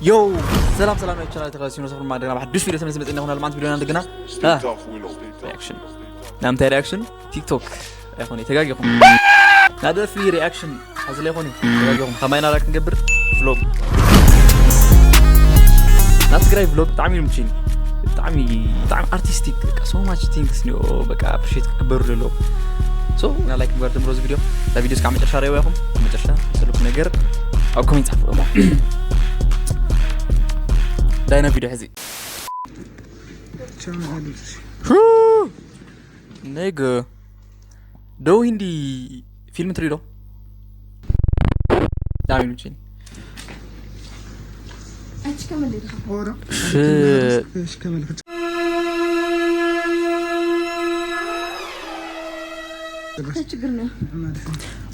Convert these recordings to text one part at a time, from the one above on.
ዮ ሰላም ሰላም ናይ ቻናል ተኸታታሊ ሲኖ ሰፍር ማድረግና ብሓድሽ ቪድዮ ተመልሰ መጽና ይኾናል ማለት ቪድዮና እንደገና ሪያክሽን ናምታይ ሪያክሽን ቲክቶክ ኣይኾነ ተጋጊኹም ናደፊ ሪያክሽን ሓዚ ላይ ኾነ ተጋጊኹም ከማይና ሪያክት ንገብር ቭሎግ ናብ ትግራይ ቭሎግ ብጣዕሚ እዩ ምችኝ ብጣዕሚ ብጣዕሚ ኣርቲስቲክ በቃ so much things ነው በቃ ኣፕሪሼት ክግበሩ ደሎ so እና ላይክ ምግባር ጀምሮ እዚ ቪድዮ እዛ ቪድዮ እስካብ መጨረሻ ረእዋ ኢኹም መጨረሻ ሰሉክ ነገር ኣብ ኮሜንት ጻፍዎ ዳይና ቪድዮ ሕዚ ኔግ ደው ሂንዲ ፊልም ትሪዶ ዳሚ ምችን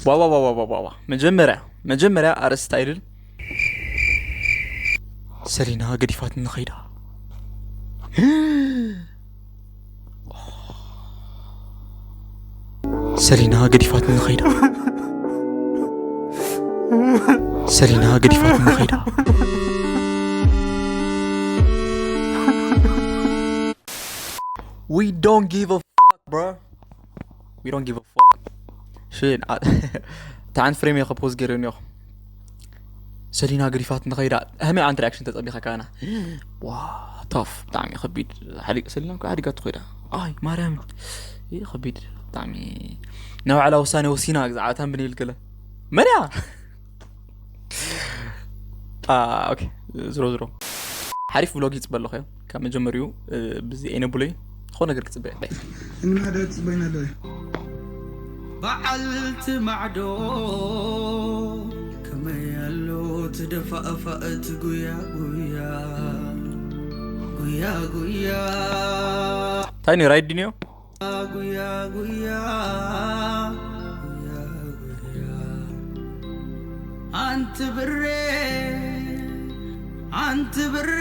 ዋ ዋ ዋ ዋ ዋ ዋ መጀመርያ መጀመርያ ኣርእስቲ ኣይድል ሰሊና ገዲፋትኒ ኸይዳ ሰሊና ገዲፋትኒ ኸይዳ ሰሊና ገዲፋትኒ ኸይዳ We don't give a fuck, bro. We don't give a fuck. Shit. ታን ፍሬም የኸ ፖዝ ገይረ ኒኹ ሰሊና ገዲፋት ንኸይዳ ሃመይ ኣንት ሪያክሽን ተጸቢኻ ካና ዋ ታፍ ብጣዕሚ ከቢድ ሓዲግ ሰሊና እኮ ሓዲጋ ትኸይዳ ኣይ ማርያም ይህ ከቢድ ብጣዕሚ ናይ ባዕላ ውሳኔ ወሲና ግዛዓታ ብንብል ገለ መን እያ ኦኬ ዝሮ ዝሮ ሓሪፍ ብሎግ ይፅበ ኣለኹ ካብ መጀመሪኡ ብዚ ኤነቡለይ ዝኾነ ነገር ክፅበ እንማደ ፅበይና ዶ በዓልቲ ማዕዶ ከመይ ኣሎ ትደፋእፋእት ጉያ ጉያ ጉያ ጉያ እንታይ ነይሩ ኣይድንዮ ጉያ ጉያ ጉያ ጉያ ኣንቲ ብሬ ኣንቲ ብሬ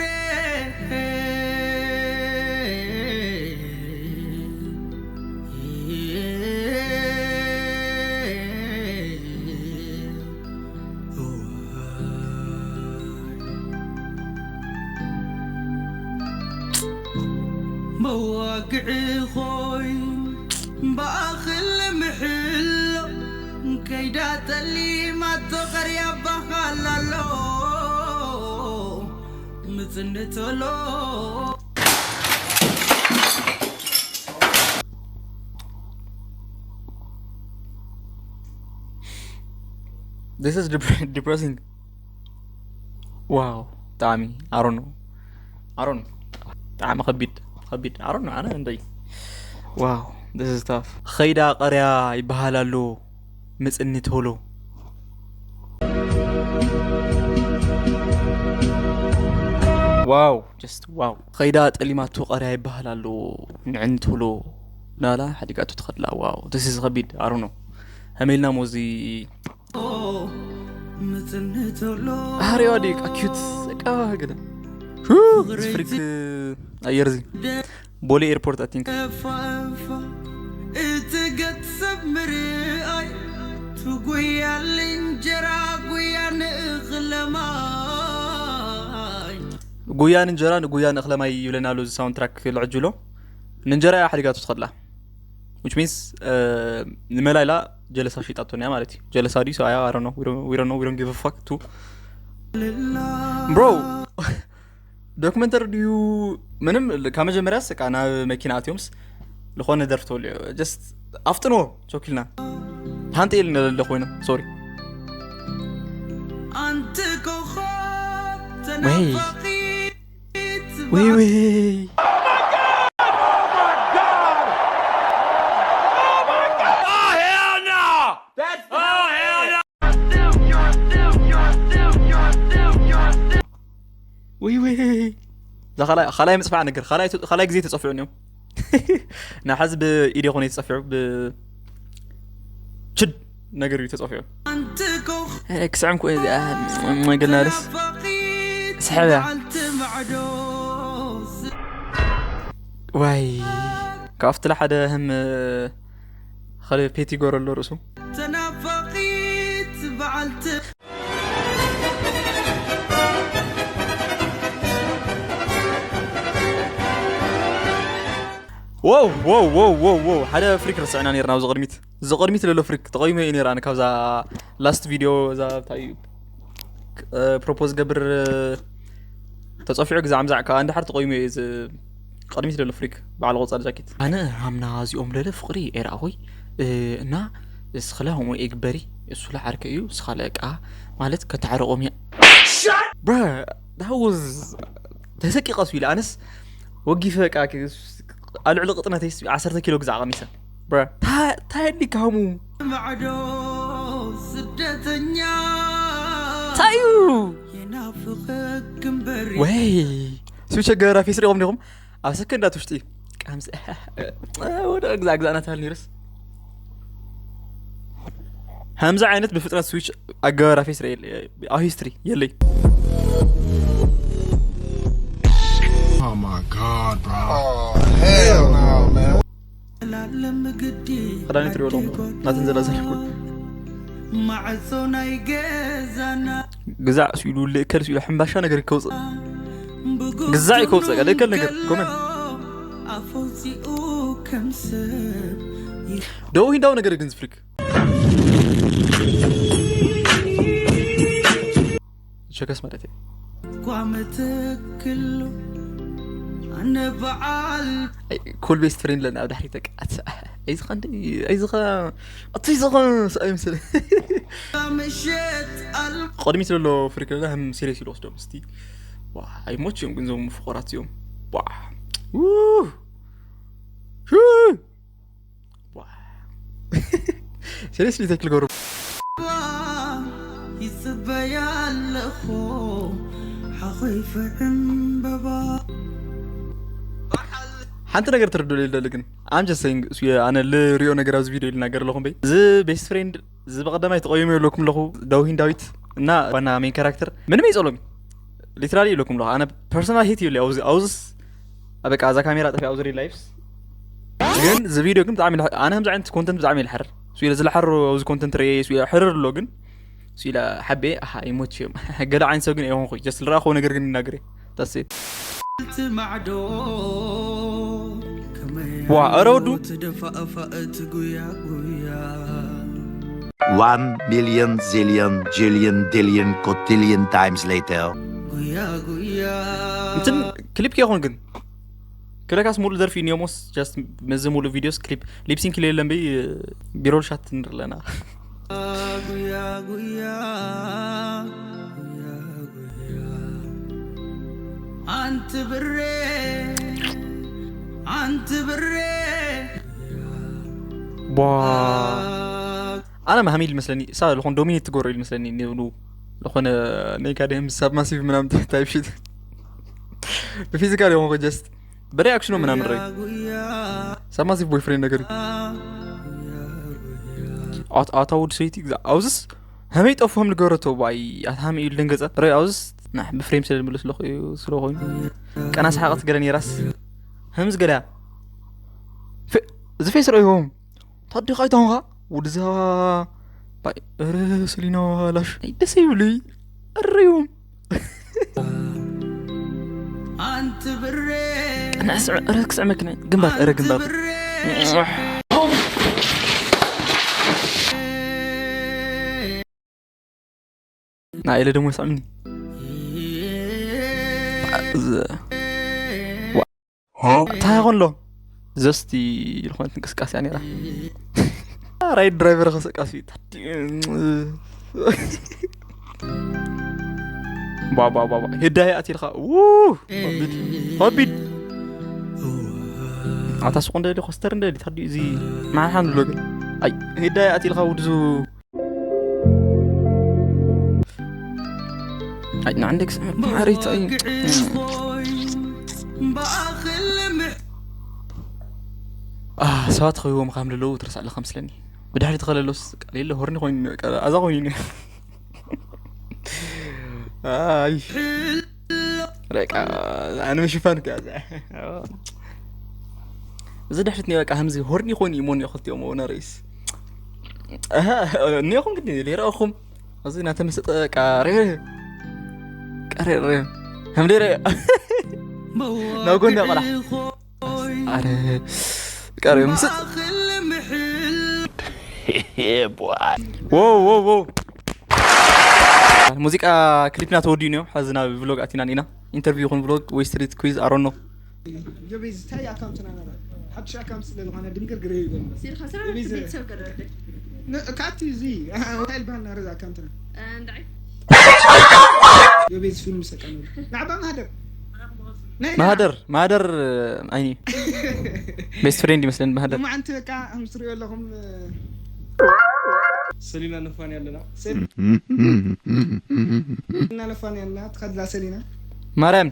መዋግዒ ኾይ ብኣኽል ምሕሎ ከይዳ ጠሊማቶ ቀርያ ባኻላሎ ምጽንተሎ This is depressing. Wow, ብጣዕሚ I don't know. I don't know. ብጣዕሚ ከቢድ ከቢድ I don't know. ኣነ እንደይ wow, this is tough. ኸይዳ ቀርያ ይበሃል ኣሎ ምጽኒ ቶሎ wow just wow ከይዳ ጠሊማቶ ቀርያ ይበሃል ኣሎ ንዕኒ ቶሎ ናላ ሓዲጋቱ ትኸድላ wow this is ከቢድ ኣሮኖ ሃሜልና ሞዚ ሃሪዋ ዲ ኣኪዩት እቃ ገለ ፍሪክ ኣየር እዚ ቦሌ ኤርፖርት ኣቲንክ እቲ ገት ሰብ ምርኣይ ትጉያል እንጀራ ጉያ ንእኽለማይ ጉያ ንእንጀራ ንጉያ ንእኽለማይ ይብለና ኣሎ እዚ ሳውንድ ትራክ ልዕጅሎ ንእንጀራ እያ ሓዲጋቱ ትኸድላ which means ንመላይላ ጀለሳ ሽጣቶን እያ ማለት እዩ ጀለሳ ድዩ ሰብኣያ I don't know we don't know we don't give a fuck to bro ዶክመንተሪ ድዩ ምንም ካብ መጀመርያስ ቃ ናብ መኪና ኣትዮምስ ዝኾነ ደርፍ ተወልዮ just ኣፍጥኖ ቾኪልና ሃንተ ኢል ነለለ ኮይነ ሶሪ ኣንቲ ኮኸብ ወይ ተናፋቂት ወይ ወይ ወይ ወይ እዛ ካልኣይ ምፅፋዕ ነገር ካልኣይ ግዜ ተፀፊዑ እዮም ንሓዚ ብኢድ ይኮነ ተፀፊዑ ብችድ ነገር እዩ ተፀፊዑ ክስዕም ኮ እዚኣ መገናርስ ስሕብ እያ ዋይ ካብቲ ሓደ ህም ኸለ ፔቲ ጎረሎ ርእሱ ተናፋቂት በዓልቲ Wow, wow, wow, wow, wow. ሓደ ፍሪክ ረስዕና ነርና ኣብዚ ቅድሚት እዚ ቅድሚት ለሎ ፍሪክ ተቆይመ እዩ ነር ኣነ ካብዛ ላስት ቪዲዮ እዛ እንታይ እዩ ፕሮፖዝ ገብር ተጸፊዑ ግዛዕ ምዛዕ ከዓ እንድሓር ተቆይመ እዩ እዚ ቅድሚት ለሎ ፍሪክ በዓል ቆጻል ጃኬት። ኣነ ሃምና እዚኦም ለለ ፍቅሪ ኤራ ሆይ እና ስኽለ ሆሞ ኤግበሪ እሱለ ዓርከ እዩ ስኻለ ቃ ማለት ከተዓረቆም እያ። Bruh, that was ተሰቂቐ ሱ ኢለ ኣነስ ወጊፈ ቃ ኣልዕሊ ቅጥነተይ ዓሰርተ ኪሎ ግዛዕ ቀኒሰ። Bruh, ታየሊ ካሙ ማዕዶ ስደተኛ ታዩ የናፍቐክ እምበር ወይ ስዊቸ ገበራ ፌስ ሪኦም ዲኹም ኣብ ሰከንዳት ውሽጢ ቃምስ ወደ ግዛዕ ግዛዕ ናታል ኒርስ ከምዚ ዓይነት ብፍጥነት ስዊች ኣገባራፊ ስረ ኣብ ሂስትሪ የለይ። Oh my god, bro. Oh, hell no, man. ክዳን ትሪኦ ኣለኹም ናትን ዘላ ዘለኩ ማዕጾ ናይ ገዛና ግዛዕ ስኢሉ ልእከል ስኢሉ ሕምባሻ ነገር ከውፅእ ግዛዕ እዩ ከውፅእ ልእከል ነገር ኮመን ኣፈውፂኡ ከም ሰብ ደው ሂንዳው ነገር ግን ዝፍሪክ ሸከስ ማለት እዩ እኳ መተክሎ ኣነ በዓል ኩል ቤስት ፍሬንድ ለና ኣብ ድሕሪ ተቃት ኣይዝኸ እንደ ኣይዝኸ እቲ ይዝኸ ሰብኣይ ምስል ምሸት ኣል ቅድሚት ዘሎ ፍሪክ ለና ህም ሲሪየስ ኢሉ ወስዶ ምስቲ ኣይሞች እዮም ግን ዞም ፍቆራት እዮም ሲሪየስሊ ተክል ገብሩ ይጽበያ ኣለኹ ሓኾይፈ ዕምበባ ሓንቲ ነገር ትርድኡ ይደሊ ግን I'm just saying ኣነ ልሪኦ ነገር ኣብዚ ቪዲዮ ልናገር ኣለኹም በይ እዚ ቤስት ፍሬንድ እዚ በቀዳማይ ተቆይሙ የለኩም ኣለኹ ዳውሂን ዳዊት እና ዋና ሜን ካራክተር ምንም ይጸሎም ሊትራሊ ይለኩም ኣለኹ ኣነ ፐርሰናል ሄት ይብለ ኣብዚ ኣውዝስ በቃ እዛ ካሜራ ጠፊ ኣብዚ ሪል ላይፍስ ግን እዚ ቪዲዮ ግን ብጣዕሚ ኣነ ከምዚ ዓይነት ኮንተንት ብጣዕሚ ይልሓር ስለ ዝልሓሩ ኣብዚ ኮንተንት ርየ ስለ ሕርር ኣሎ ግን ስለ ሓቤ ኣሓ ይሞች እዮም ገለ ዓይነት ሰብ ግን ኣይኮንኩ ጀስት ዝረኣኹዎ ነገር ግን ይናገር እዩ that's it ማዕዶ ከመይ ዋ ኧረ ወዱ ትደፋእፋእ እቲ ጉያ ጉያ One million zillion jillion dillion cotillion times later. ጉያ ጉያ እንትን ክሊፕ ከይኮን ግን ክለካስ ሙሉእ ደርፊ ኒዮሞስ ጀስት መዚ ሙሉእ ቪዲዮስ ክሊፕ ሊፕሲንክ ኢለ የለን በይ ቢሮል ሻት ንር ኣለና ጉያ ጉያ ጉያ ጉያ ኣንቲ ብሬ ኣንቲ ብሬ ቧ ኣነ ማሃሚል ይመስለኒ ሳ ዝኾን ዶሚኔት ትገብሮ ኢሉ ይመስለኒ ንብሉ ዝኾነ ኔጋዴም ሰብ ማሲቭ ምናምን ታይፕ ሽት ብፊዚካል የሆንኮ ጀስት ብሪኣክሽኖ ምናምን ረ ሰብ ማሲቭ ቦይፍሬንድ ነገር እዩ ኣታ ውድ ሰይቲ ግዛ ኣብዝስ ሃመይ ጠፍሆም ልገረቶ ባይ ኣታ ሃመይ ኢሉ ደንገጸ ረ ኣብዝስ ብፍሬም ስለ ዝምልስ ለኹ እዩ ስለ ኮይኑ ቀና ሰሓቐት ገለ ነይራስ ሃምዝ ገዳ እዚ ፌስ ረኢኹም ታዲኻ ኣይታንኻ ወድዛ ባይ እረ ሰሊና ላሽ ናይ ደስ ይብሉይ እረዮም ኣንቲ ብሬ ንዕስዕ እረ ክስዕመክኒ ግንባር እረ ግንባር ንዓይ ኢለ ደሞ ይስዕምኒ እንታይ ይኾን ኣሎ ዘስቲ ዝኾነት እንቅስቃሴ እያ ነራ ራይድ ድራይቨር ከሰቃሲ ባባባባ ሄዳይ ኣቲልካ ከቢድ ከቢድ ኣታ ስቆ እንደሊ ኮስተር እንደሊ ታዲዩ እዚ መሓሓን ዝሎ ግን ኣይ ሄዳይ ኣቲልካ ውድዙ ኣይ ንዓንደ ክስዕር ማዕረይታ እዩ ሰባት ኸይዎም ከም ለለዉ ትረስዕ ኣለካ መስለኒ ብድሕሪ ተኸለሎስ ቃል የለ ሆርኒ ኮይኑ ኣዛ ኮይኑ ኣይ በቃ ኣነ ምሽፋን ከ እዚ ድሕሪት ኒ በቃ ከምዚ ሆርኒ ኮይኑ ይሞን ክልቲኦም ወነ ርእስ እኒኹም ግን ሌረኹም እዚ ናተመሰጠ በቃ ሬ ቀሬ ሬ ከም ሌረ ናብ ጎኒ ቆላ ኣረ ቀሪቡ ምስጥ። ዎ ዎ ዎ። ሙዚቃ ክሊፕና ተወዲኡ ነዮ። ሓዚ ናብ ቭሎግ ኣቲና ኢና። ኢንተርቪው ይኹን ቭሎግ ወይ ስትሪት ኩዊዝ ኣሮኖ። ዮቤዝ እንታይ ኣካውንትና ነራ ሓድሽ ኣካውንት ስለ ዝኾነ ድንግር ግረ ይበል። ሲልካ ስለ ቤተሰብ ገረደ። ካቲ እዚ እንታይ ይበሃል ነራ ኣካውንትና? እንዳይ ዮቤዝ ፊልም ሰቀነ ናዕባ ማህደር ናይ ማህደር ማህደር። ኣይኒ ቤስት ፍሬንድ ይመስለን ማህደር። ማዓንቲ በቃ ከም ትሪኦ ኣለኹም። ሰሊና ነፋን ያለና ሰሊና ነፋን ያለና ትኸድላ ሰሊና ማርያም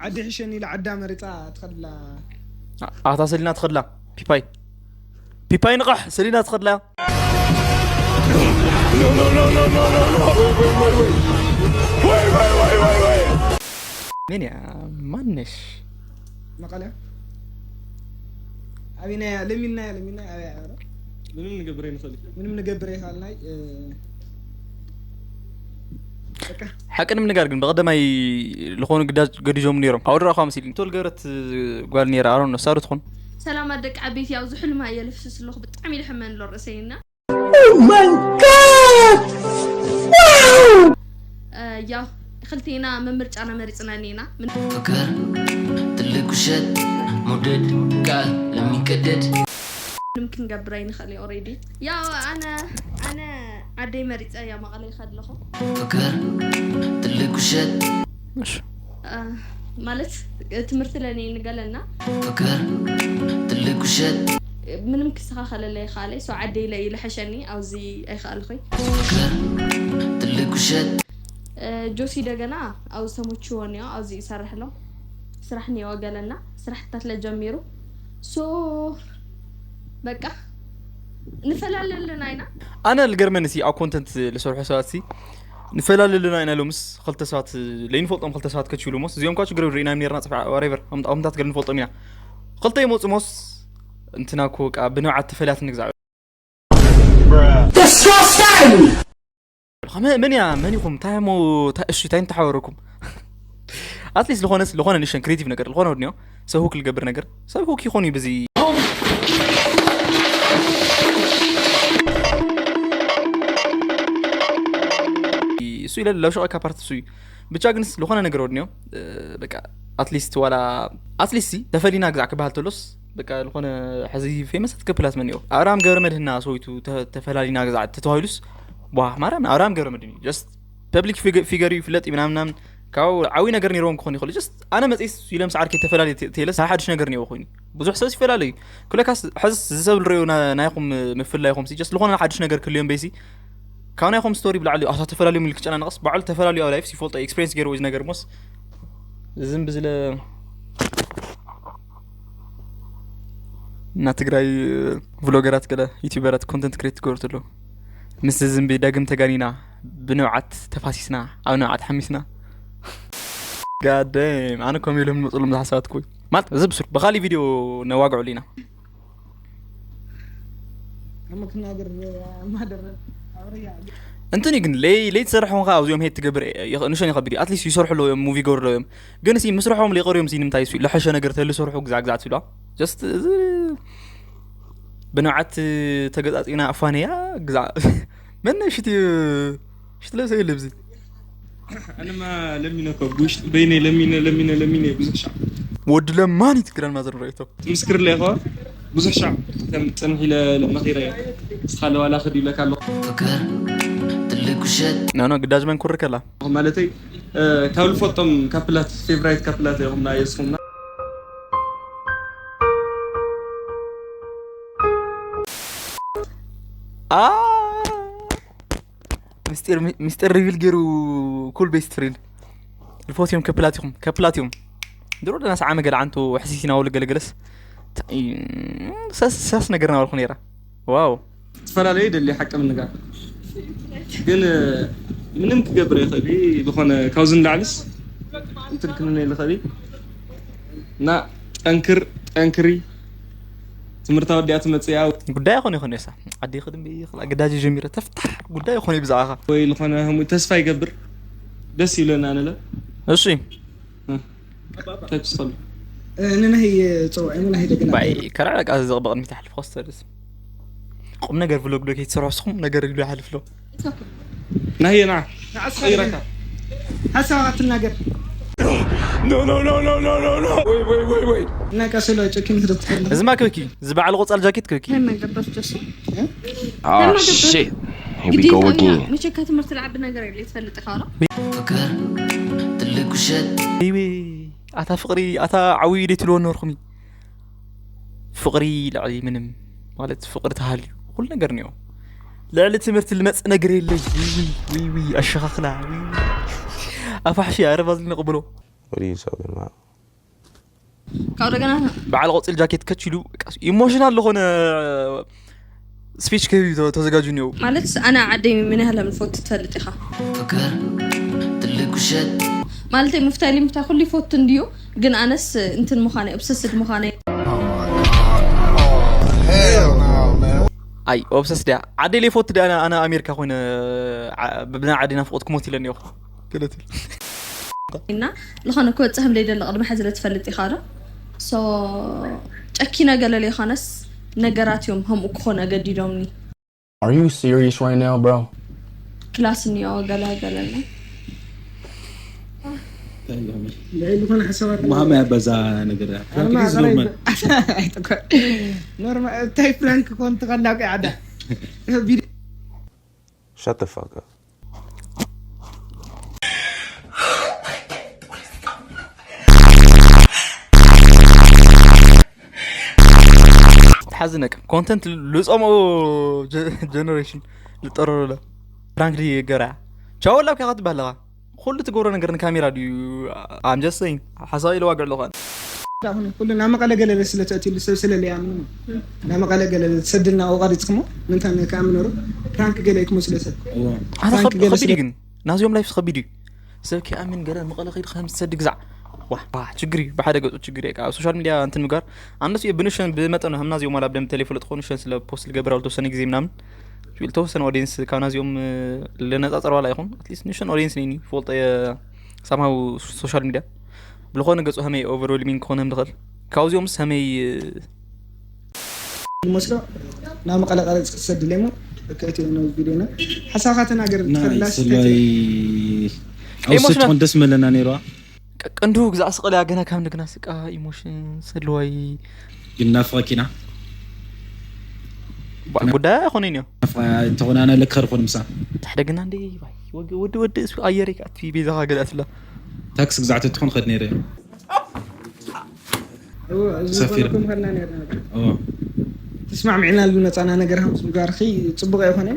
ዓዲ ሕሸኒ ኢላ ዓዳ መሪፃ ትኸድላ። ኣታ ሰሊና ትኸድላ። ፒፓይ ፒፓይ ንቕሕ ሰሊና ትኸድላ። መን እያ ማነሽ? መቐለ ኣበይናያ ለሚናያ ለሚናያ ኣበያ ምንም ንገብር ኣይንኽእል። ምንም ንገብር ኣይኽእልናይ። በቃ ሓቂ ንምንጋር ግን ብቐደማይ ዝኾኑ ግዳጅ ገዲዞም ነይሮም። ኣውድራ እኳ መሲልኒ። ቶል ገረት ጓል ነይራ ኣሮን ነሳሩ ትኾን። ሰላማት ደቂ ዓበይቲ፣ ኣብዚ ሕልማ እየ ልፍስስ ኣለኹ። ብጣዕሚ ይድሕመኒ ኣሎ ርእሰይና። Oh my god! Wow! ያው ክልቴና መምርጫና መሪፅና ኔና ፍቅር ትልቅ ውሸት መውደድ ቃል ለሚቀደድ ምንም ክንገብር ኣይንኽእል እዩ already። ያው ኣነ ኣነ ዓደይ መሪፀ እያ መቐለ ይኸድ ኣለኹ። ፍቅር ትልቅ ውሸት እሺ ማለት ትምህርቲ ለኔ ንገለና ፍቅር ትልቅ ውሸት ምንም ክስተኻኸለለይ ይኻለይ so ዓደይ ለይ ልሐሸኒ ኣብዚ ኣይኽኣልኹይ። ፍቅር ትልቅ ውሸት ጆሲ ደገና ኣብዚ ተመችዎ እኒኦ ኣብዚ ይሰርሕ ኣሎ ስራሕ እኒኦ ገለና ስራሕታት ለጀሚሩ so በቃ ንፈላለ ኣለና ኢና። ኣነ ልገርመኒ ሲ ኣብ ኮንተንት ልሰርሑ ሰባት ሲ ንፈላለ ኣለና ኢና ኢሎምስ ክልተ ሰባት ለይንፈልጦም ክልተ ሰባት ከች ይብሉ ሞስ እዚኦም ኳ ችግር ርኢና ኔርና ፅፍዓ whatever ኣምጣምታት ገለ ንፈልጦም ኢና ክልተ ይመፁ ሞስ እንትና ኮ ቃ ብንብዓት ተፈልያት ንግዛዕ Disgusting! ከመ መን እያ መን ኢኹም እንታይ ሞ እንታይ እሺ እንታይ እንተሓበረኩም ኣትሊስት ዝኾነስ ዝኾነ ንሸን ክሬቲቭ ነገር ዝኾነ ወድኒዮ ሰብ ሁክ ልገብር ነገር ሰብ ሁክ ይኾን እዩ በዚ እሱ ኢለ ለውሸቐካ ፓርት እሱ እዩ ብቻ ግንስ ዝኾነ ነገር ወድኒዮ በቃ ኣትሊስት ዋላ ኣትሊስት ተፈሊና ግዛዕ ክበሃል ተሎስ በቃ ዝኾነ ሕዚ ፌመሳት ከፕላት መን እዮ ኣብርሃም ገብረ መድህና ሰዊቱ ተፈላሊና ግዛዕ ተተባሂሉስ ዋ ማርያም ኣብርሃም ገብረ መድህን just public figure እዩ ይፍለጥ እዩ ምናምን ምናምን ካብ ዓብይ ነገር ነይርዎም ክኾን ይኽእሉ just ኣነ መፅስ ኢሎም ሰዓር ከይተፈላለዩ ቴለስ ሓደ ሓድሽ ነገር ነይዎ ኮይኑ ብዙሕ ሰብ ይፈላለዩ ክለካስ ሕዝስ ዝሰብ ዝረዩ ናይኹም ምፍላይኹም just ዝኾነ ሓድሽ ነገር ክልዮም በይሲ ካብ ናይኹም ስቶሪ ብላዕሊ ኣታ ተፈላለዮም ኢሉ ክጨናነቐስ ባዕሉ ተፈላለዩ ኣብ ላይፍስ ይፈልጦ ኤክስፔሪንስ ገይርዎ እዚ ነገር ሞስ ዝም ብዝለ እና ትግራይ ቭሎገራት ገለ ዩቲበራት ኮንተንት ክሬት ትገብሩ ተለዉ ምስ ዝንቢ ዳግም ተጋኒና ብንብዓት ተፋሲስና ኣብ ንብዓት ሓሚስና ጋደም ኣነ ኮም ኢሎም ዝመፅሎም ዝሓሳባት ኮይ ማለት እዚ ብሱር ብካሊእ ቪድዮ ነዋግዕሉ ኢና أما كنا أقر ما أدرى أوريا እንትን ግን ለይ ለይ ትሰርሕ ኾንካ ኣብዚኦም ሄድ ትገብር ንሸን ይኸብድ ኣትሊስት ይሰርሑ ኣለዉ እዮም ሙቪ ይገብሩ ኣለዉ እዮም ግን ሲ ምስርሖም ሊቀሩ እዮም ሲ ንምንታይ ሲ ለሐሸ ነገር ተልሰርሑ ግዛዕ ግዛዕ ትብሉ just እዚ ብንብዓት ተገጣጢና ኣፋንያ ግዛዕ መነ ሽቲ ሽቲ ለብሰ የለ ብዚ ኣነማ ለሚነ እኮ ብውሽጢ በይነይ ለሚነ ለሚነ ለሚነ ብዙሕ ሻዕ ወዲ ለማን ይትግረን ማዘር ራይቶ ትምስክር ለይ ኸ ብዙሕ ሻዕ ከም ፅንሕ ኢለ መኺረ እስኻ ለዋላ ክድ ይብለካ ኣለኹ ፍቅር ትልቅ ውሸት ኖ ኖ ግዳጅ መን ኩር ከላ ማለተይ ካብ ልፈልጦም ካፕላት ፌቨራይት ካፕላት ኢኹምና የስኹምና ኣ ምስጢር ምስጢር ሪቪል ገይሩ ኩል ቤስት ፍሬንድ ልፎትዮም ከፕላት ኢኹም ከፕላት እዮም ድሮ ደና ሰዓመ ገለ ዓንቱ ሕሲሲና ወሉ ገለገለስ ሳስ ነገርና ወልኩ ነይራ ዋው ዝተፈላለዩ ደሊ ሓቂ ምንጋር ግን ምንም ክገብር ይኽእል ዝኾነ ካብዚ ንላዕልስ እንትን ክንነ ይኽእል እና ጠንክር ጠንክሪ ትምህርታ ወዲኣ ትመፅእ እያ ጉዳይ ይኾን ይኾን ሳ ዓዲ ክድም ግዳጅ ጀሚረ ተፍታሕ ጉዳይ ይኾን ብዛዕኻ ወይ ዝኾነ ህሙ ተስፋ ይገብር ደስ ይብለና ንለ እሺ እንታይ ትስኸሉ ንናሂ ጽውዕ፣ ንናሂ ደገና። ባይ ከራዕ በቃ እዚ ቅድሚት ይሓልፍ ኮስተርስ ቁም ነገር ቭሎግ ዶ ከይትሰርሑ ንስኹም ነገር ግዱ ይሓልፍ ሎ ናሂና ሓሳባት ትናገር። No, no, no, no, no, no, no. Wait, wait, wait, wait. እና ቀስሎ ጨኪን ክትትፈል። እዚ ማ ክብኪ እዚ በዓል ቆጻል ጃኬት ክብኪ። ከመይ ገበርትስ Oh shit. Here we go again. መቸካ ትምህርቲ ልዓቢ ነገር የለ ትፈልጥ ኢኻ ዶ ፍቅር ትልቅ ውሸት ዊዊ ኣታ ፍቕሪ ኣታ ዓብዩ ደይ ትልዎ ነበርኩም። ፍቕሪ ልዕሊ ምንም ማለት ፍቕሪ ተሃልዩ ኩሉ ነገር እኒኦ። ልዕሊ ትምህርቲ ልመጽእ ነገር የለይ። ዊዊ ዊዊ ኣሸኻኽላ ዊዊ ኣፋሕሺ ኣረባዝሊ ነቕብሎ። What are you talking about? ካብ ደገና በዓል ቆፂል ጃኬት ከች ኢሉ ኢሞሽናል ዝኾነ ስፒች ክህብ እዩ ተዘጋጁ እኒኦ። ማለት ኣነ ዓደይ ምን ያህል ምፎት ትፈልጥ ኢኻ። ፍቅር ትልቅ ውሸት ማለተይ ምፍታይ ሊምፍታ ኩሉ ይፎቱ እንድዩ ግን ኣነስ እንትን ምዃነ ኦብሰስድ ምዃነ ኣይ ኦብሰስ ድያ ዓደይ ለይፎት ድያ ኣነ ኣሜሪካ ኮይነ ብና ዓደይ ናፍቆት ክሞት ኢለ እኒኦ ገለትል እና ዝኾነ ክወፅእ ከም ዘይደሊ ቅድሚ ሕዚ ትፈልጥ ኢኻ ዶ ሶ ጨኪነ ገለ ዘይኮነስ ነገራት እዮም ከምኡ ክኾኑ ኣገዲዶምኒ Are you serious right now, bro? ክላስ እኒኦ ገለ ገለ ልዕሊ ዝኾነ ሓሳባት መሃመ ያበዛ ነገር ኖርማ እንታይ ፍራንክ ኮን ተቐላቂ ዓዳ Shut the fuck up. ሓዝነቅ ኮንተንት ልፀምኦ ጀነሬሽን ልጠረሩለ ፕራንክ ድዩ ገራ ቻው ላብካ ክትበሃል ኣለኻ ኩሉ ትገብሮ ነገር ንካሜራ ድዩ I'm just saying ሓሳብ ኢለ ዋግዕ ኣለኹ ኩሉ ናብ መቐለ ገለለ ስለ ተእትሉ ሰብ ስለለያ ምንም ናብ መቐለ ገለለ ትሰድልና ኣውቓሪፅኩሞ ምንታ ከኣ ምነሩ ፕራንክ ገለ ኢኩሞ ስለ ሰብ ኣታ ከቢድ ግን ናዚኦም ላይፍ ከቢድ እዩ ሰብ ከኣምን ገለ መቐለ ከይዱ ከም ዝሰድ ግዛዕ ዋ ችግር እዩ ብሓደ ገፁ ችግር እዩ ኣብ ሶሻል ሚድያ እንትን ምግባር ኣነሱ ብንሸን ብመጠኑ ከም ናዚኦም ዋላ ብደም ተሌፎ ለጥኾ ንሸን ስለ ፖስት ልገብር ኣብ ተወሰነ ግዜ ምናምን ዝተወሰነ ኦዲየንስ ካብ ናዚኦም ልነፃፀር ዋላ ይኹን ኣትሊስት ንሸን ኦዲየንስ ነይኒ ፈልጦ ሳምሃው ሶሻል ሚድያ ብልኾነ ገፁ ከመይ ኦቨርዌልሚንግ ክኾነ ምድኽእል ካብዚኦምስ ከመይ መስሎ ናብ መቐለ ቀረፅ ክትሰድለ እሞ ከእትዮ ነው ቪዲዮና ሓሳብካ ተናገር ተፈላሲ ሰላይ ኣውሰ ትኾን ደስ መለና ነይርዋ ቀንዱ ግዛዕ ስቐልያ ገና ካብ ንግና ስቃ ኢሞሽን ሰልዋይ ግናፍቐኪና ጉዳይ ኣይኮነን እዮ ተኾናና ለክኸር ኾን ምሳ ታሕደ ግና እንደ ወዲ ወዲ እሱ ኣየር ይካት ቤዛኻ ገዛትላ ታክስ ግዛዕተ ትኾን ኸድ ነይረ ተስማዕሚዕና ዝመፃና ነገር ሃምስ ምግባርኪ ፅቡቅ ኣይኮነ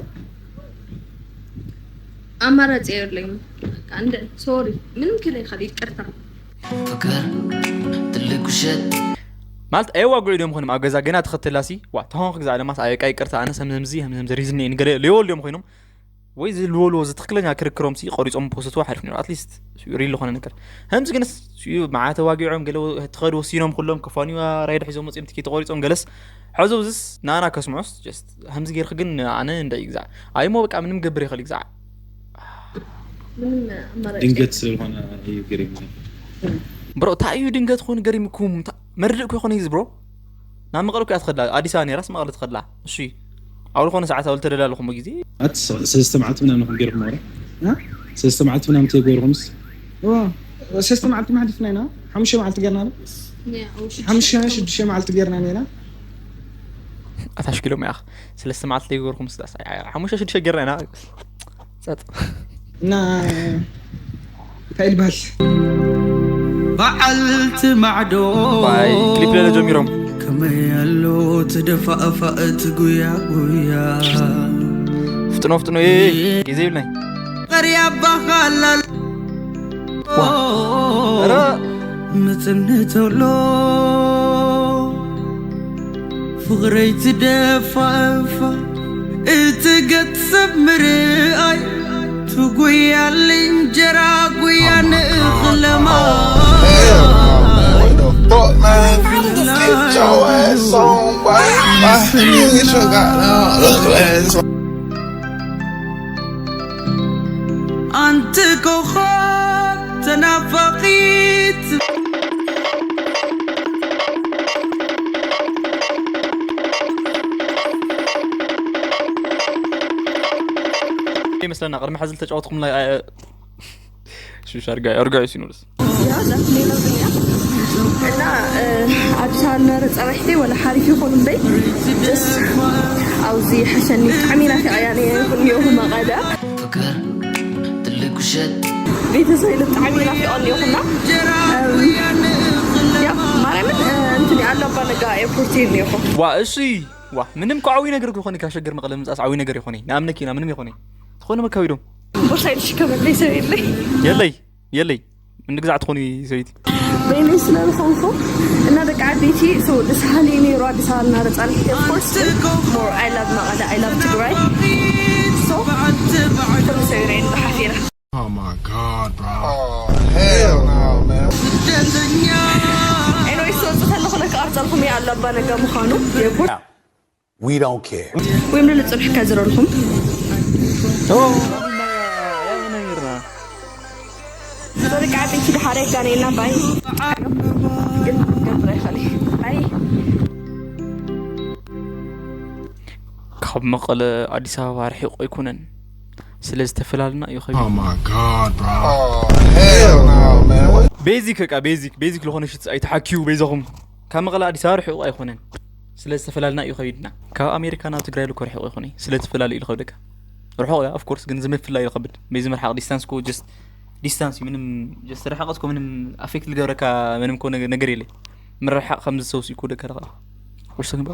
ኣማራፂ የብለይም ሶሪ ምንም ክለ ይኽእል ይቅርታ ፍቅር ትልቅ ውሸት ማለት ኣየዋግዑ ዶም ኾንም ኣብ ገዛ ገና ተኸተላሲ ዋ ተኾንክ ግዛ ለማስ ኣየቃ ይቅርታ ኣነ ሰምዘምዚ ከምዘምዚ ሪዝኒ ንገለ ለየወል ዶም ኮይኖም ወይ ዝልወልዎ እዚ ትክክለኛ ክርክሮም ሲ ቆሪፆም ፖስትዎ ሓሪፍ ነሩ ኣትሊስት ሪል ዝኾነ ነገር ከምዚ ግን ዩ መዓ ተዋጊዖም ገለ ትኸድ ወሲኖም ኩሎም ከፋንዋ ራይድ ሒዞም መፅኦም ትኬት ተቆሪፆም ገለስ ሕዚ ብዝስ ንኣና ከስምዖስ ጀስት ከምዚ ጌርክ ግን ኣነ እንደ ይግዛዕ ኣይሞ በቃ ምንም ገብር ይኽእል ይግዛዕ ድንገት ስለዝኾነ እዩ ገሪም ብሮ እንታይ እዩ ድንገት ኾን ገሪምኩም መርድእ ኮ ይኾነ እዩ ዝብሮ ናብ መቐለ እኮ እያ ትኸድላ ኣዲስ ኣበባ ነይራስ መቐለ ትኸድላ እሺ ኣብ ዝኾነ ሰዓት ኣብ ልተደላለኹም ግዜ ኣት ሰለስተ መዓልቲ ምናምን ከም ገይርኩም ወረ ሰለስተ መዓልቲ ምናምን ተገይርኩምስ ሰለስተ መዓልቲ ማሕሊፍና ኢና ሓሙሽተ መዓልቲ ገርና ሓሙሽተ ሽዱሽተ መዓልቲ ገርና ነና ኣታሽኪሎም ያኽ ሰለስተ መዓልቲ ተገይርኩም ስዳስ ሓሙሽተ ሽዱሽተ ገርና ኢና ጸጥ እና እንታይ ይልበሃል በዓልቲ ማዕዶ ክሊፕ ለለ ጀሚሮም ከመይ ኣሎ ትደፋእፋእቲ ጉያ ጉያ ፍጥኖ ፍጥኖ ግዜ ይብልናይ ቀሪያ ባኻላል ምጽንተሎ ፍቕረይ ትደፋእፋ እቲ ገጽ ሰብ ምርኣይ ትጉያል እንጀራ ጉያ ንእኽለማ ኣንቲ ኮኾብ ተናፋቒት እና ቅድሚ ሐዚ ዝተጫወትኩም ላይ ሽሽ ኣርጋ ኣርጋ ሲኖርስ እና ኣዲስ ኣበባ ነበረ ጸባሕተይ ወላ ሓሪፍ ይኹን እምበይ ስ ኣብዚ ሕሸኒ ብጣዕሚ ናፊቐያ ነይኹን መቐለ ፍቅር ትልቅ ውሸት ቤተሰብ ኢሉ ብጣዕሚ ናፊቐኒ ይኹና ማርያምን እንትን ኣለባ ነጋ ኤርፖርት ይኒ ይኹ ዋ እሺ ዋ ምንም እኮ ዓብይ ነገር ይኾነ ካብ ሸገር መቐለ ምምፃስ ዓብይ ነገር ይኾነ ንኣምነኪ ኢና ምንም ይኾነ ዝኾነ መካቢዶም ቦርሳይ ዝሽከመለይ ሰብ የለይ የለይ የለይ እንዲ ግዛዕ ትኾኒ ሰበይቲ በይነይ ስለ ዝኾንኩ እና ደቂ ዓበይቲ ደስ ሃሊ ነይሩ ኣዲስ ኣበባ እናረፃ ንሕቲ ኦፍኮርስ ሞር ኣይ ላቭ መቐለ ኣይ ላቭ ትግራይ ኩሉ ሰብ ይረየኒ ሓፊረ Oh my god, bro. Oh, hell no, man. ኤኖይ ዝወፅእ ከለኹ ለካ ኣርፀልኩም እየ ኣለባ ነጋ ምዃኑ We don't care. ወይም ልፅብሕካ ዝረልኹም ደቂ ዓበይቲ ድሓር ኣይጋነየና ባይ ግን ገብረ ይኸል ባይ ካብ መቐለ ኣዲስ ኣበባ ርሒቑ ኣይኮነን ስለ ዝተፈላለና እዩ ከቢድ Oh my god, bro. Oh, hell no, man. What? ቤዚክ በቃ ቤዚክ ቤዚክ ዝኾነ ሽት ኣይትሓኪዩ በይዛኹም ካብ መቐለ ኣዲስ ኣበባ ርሒቑ ኣይኮነን ስለ ዝተፈላለና እዩ ከቢድና ካብ ኣሜሪካ ናብ ትግራይ ልኮ ርሒቑ ኣይኮነ ስለ ትፈላለዩ ኢሉ ከብደካ ርሑቕ እያ ኦፍኮርስ ግን እዚ ምፍላይ እዩ ከብድ በዚ ምርሓቕ ዲስታንስ ኮ ጀስት ዲስታንስ እዩ ምንም ጀስት ርሕቐት ኮ ምንም ኣፌክት ዝገብረካ ምንም ኮ ነገር የለ ምርሓቕ ከም ዝሰውስ እዩ ኮ ደካ ደኻ ውሽቶ ግንባ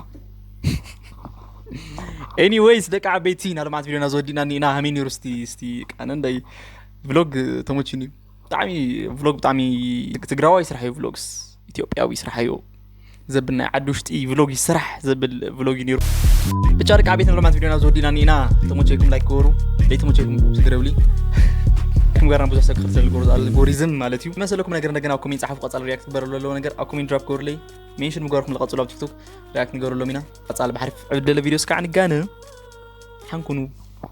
ኤኒዌይስ ደቂ ዓበይቲ ኢና ልማት ቪዲዮና ዝወዲእና ኒና ሃመይ ነይሩ ስቲ ስቲ ቃነ እንዳይ ቭሎግ ተመችኒ እዩ ብጣዕሚ ቭሎግ ብጣዕሚ ትግራዋይ ስራሕ እዩ ቭሎግስ ኢትዮጵያዊ ስራሕ እዩ ዘብል ናይ ዓዲ ውሽጢ ቭሎግ ይስራሕ ዘብል ቭሎግ እዩ ነይሩ ብቻ ደቂ ዓበይቲ ንብሎማት ቪዲዮና ዝወዲእና ኒና ተመቸይኩም ላይክ ክበሩ ዘይተመቸይኩም ስግረብሊ ከም ጋርና ብዙሕ ሰብ ክኽተል ኣልጎሪዝም ማለት እዩ መሰለኩም ነገር እንደገና ኣብ ኮሜንት ጸሓፉ ቀጻል ሪያክት ግበረሉ ዘለዎ ነገር ኣብ ኮሜንት ድራፕ ክበሩለይ ሜንሽን ምግባርኩም ዝቐጽሉ ኣብ ቲክቶክ ሪያክት ንገረሎም ኢና ቀጻል ብሓሪፍ ዕብደለ ቪዲዮ ስካዕ ንጋነ ሓንኩኑ